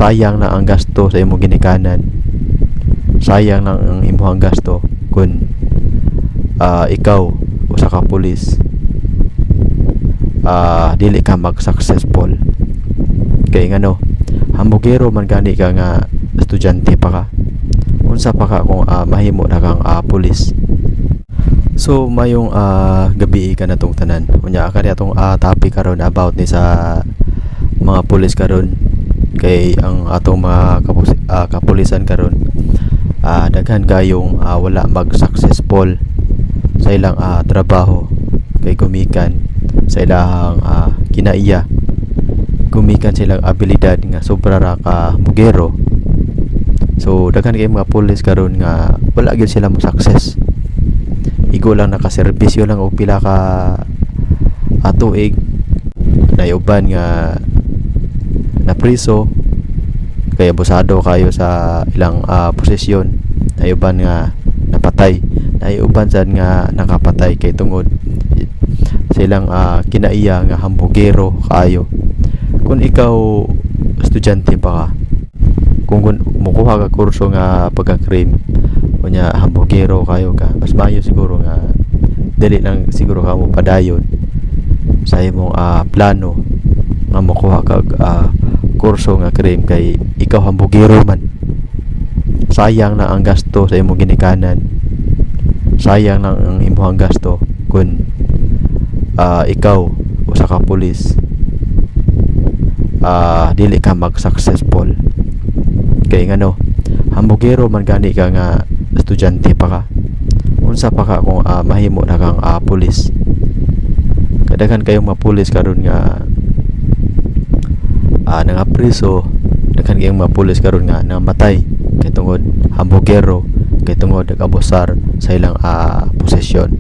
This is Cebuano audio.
Sayang na ang gasto sa imong ginikanan. Sayang lang ang imong gasto kung ikaw usa ka pulis, dili ka mag-successful. Kay ngano, hambugero man gani ka nga estudyante pa ka. Unsa pa ka kung mahimo na kang pulis? So mayong gabi ka na tong tanan. Unya kani atong topic karon about ni sa mga pulis karon, kay ang atong mga kapulisan karon, daghan kayong wala mag-successful sa ilang trabaho kay gumikan sa ilang kinaiya, gumikan sa ilang abilidad nga sobra ra ka hambugero. So daghan kay mga pulis karon nga wala gyud sila mo success, igo lang nakaserbisyo lang og pila ka tuig. Naay uban nga napriso kay abusado kayo sa ilang posisyon. Naay uban nga napatay, naay uban sad nga nakapatay kay tungod sa ilang kinaiya nga hambugero kaayo. Kung ikaw estudyante pa ka, kung mukuha ka kurso nga pagka-crime, unya hambugero kayo ka, mas maayo siguro nga dili lang siguro ka mo padayon sa imong plano nga mokuha kag kurso nga crime kay ikaw hambugero man. Sayang na ang gasto sa imong ginikanan. Sayang lang ang imong gasto kung ikaw usa ka pulis, dili ka mag-successful. Kay ngano, hambugero man gani ka nga estudyante pa ka. Unsa pa ka kung mahimo na kang pulis? Kadaghan kayong mga pulis karon nga nangapriso. Daghan kayong mga pulis karon nga namatay kay tungod hambugero, kay tungod nag-abusar sa ilang posisyon.